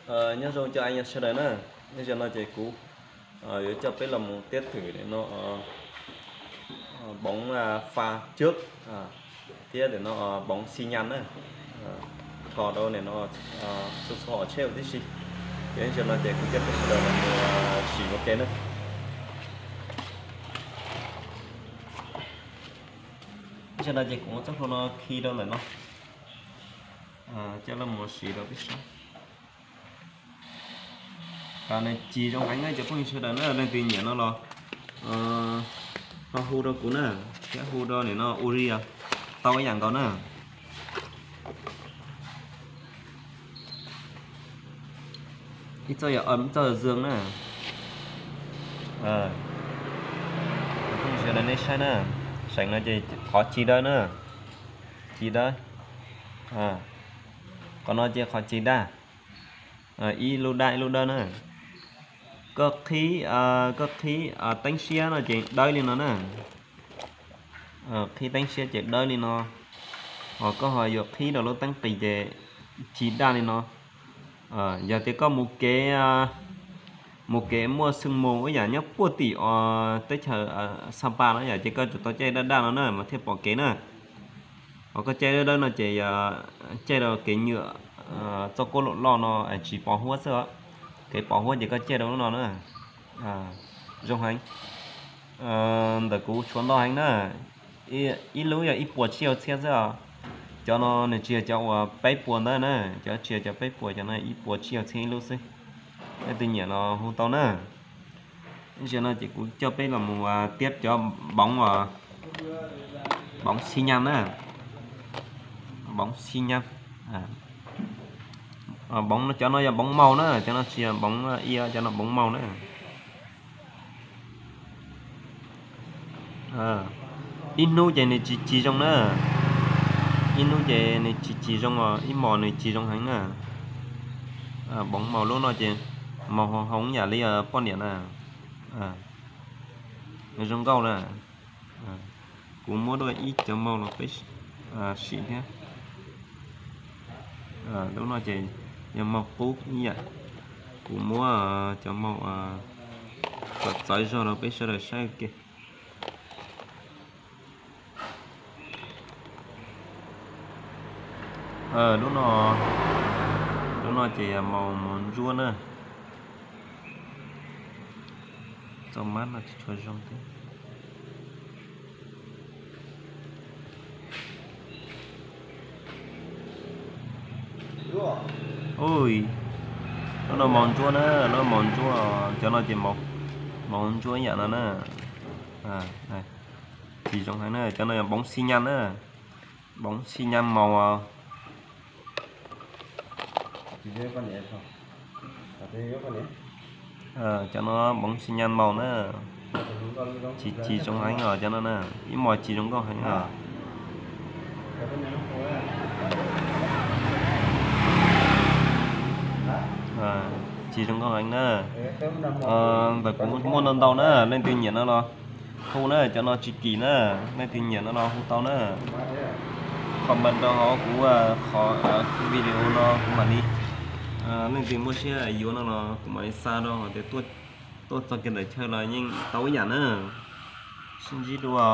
Nyob zoo cov ais yog sawv daws na, nyob zoo no ces kuv yuav coj peb los mus tiab thwm no bóng pha trước thiab no bóng xi nhăn na, rho rau no txhua txhua hom tsheb tib si. Ces nyob zoo no ces kuv coj peb sawv daws los mus sim ua ke na. Nyob zoo no ces kuv muab txoj hlua no khi rau ntawm no, coj los mus sim rau peb saib. Nws cig zoo heev na cov phooj ywg sawv daws na, leej twg nyiam no los ho hu rau kuv na, thiab hu rau nim no ua li tau ib yam nkaus na. Ib txoj yog ib txoj zoo na. Phooj ywg sawv daws nej saib na, seem no ces qhov cig dawb na, cig dawb. Qhov no ces qhov cig daj, ib lub daj ib lub dawb na. Koj qhib, koj qhib teeb siab no ces dawb li no na. Qhib teeb siab ces dawb li no. Ho koj ho yuav qhib rau lub teeb qis ces cig daj li no. Yog tias koj mus kev, mus kev muaj xwm mus ib yam nyob puag tim teb chaws Sapa no yom, ces koj tsum tau caij daj daj no na mas thiaj pom kev na. Ho koj caij dawb dawb no ces caij rau kev nyuam, txoj kuab lom loj no tsis pos huab xwb os. Kev pos huab ces koj caij rau lub no na. Zoo heev. Ntawm kuv tshuav ntau heev na. Ib lub yog ib puas tsib caug txhiab xwb os. Cov no nws tsis yog cov uas peb puas ntawd na, cov tsis yog cov peb puas, cov no ib puas tsib caug txhiab ib lub xwb. Leej twg nyiam los hu tau na. Tam sim no ces kuv coj peb los mus tiab cov bóng, bóng xi nhăn na. Bóng xi nhăn. Bóng, cov no yog bóng màu na, cov no tsis yog bóng ia, cov no bóng màu na. Ib hnub ces nws tsis cig zoo na, ib hnub ces nws tsis cig zoo os, ib hmos nws cig zoo heev na. Bóng màu lub no ces màu hồng hồng yam li poj niam na. Nws zoo nkauj na. Kuv muab dua ib cov màu los peb sim thiab. Lub no ces yog màu qub ib yam. Kuv muab cov màu kom txawv zog rau peb sawv daws saib ua ke. Lub no, lub no ces màu, màu ntsuab na. Txoj mab no tsis tshua zoo thiab. Ui, lub no màu ntsuab na, lub no màu ntsuab, cov no ces màu, màu ntsuab yam no na. Cig zoo heev na, cov no yog bóng xi nhăn na, bóng xi nhăn màu. Cov no bóng xi nhăn màu na, tsis cig zoo heev os cov no na, ib hmos cig zoo nkauj heev os. Cig zoo nkauj heev na. Ntawm kuv muaj ntau ntau na, leej twg nyiam no los hu na, cov no tsis kim na, leej twg nyiam no los hu tau na. Comment rau hauv kuv qhov video no kuv mam li, leej twg muaj siab yuav no los kuv mam li xa rau hais tias tuaj txog kiag ntawm chaw los yeej tau ib yam na. Sib ntsib dua.